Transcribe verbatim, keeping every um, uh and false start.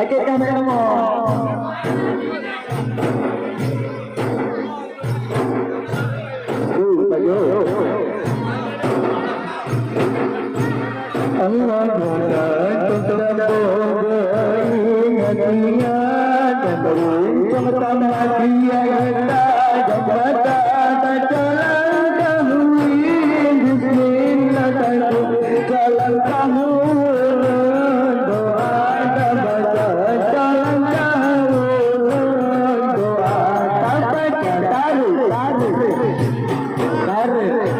Sakit kan, Mak Kamoe? Uh, bagus. Allah Taala tetap beringat-ingat dan beruntung tamat dia kita dan mata terjalan tahun. Bismillah, jalan tahun, doa dan baca jalan tahun, doa tak baca tarik, tarik, tarik.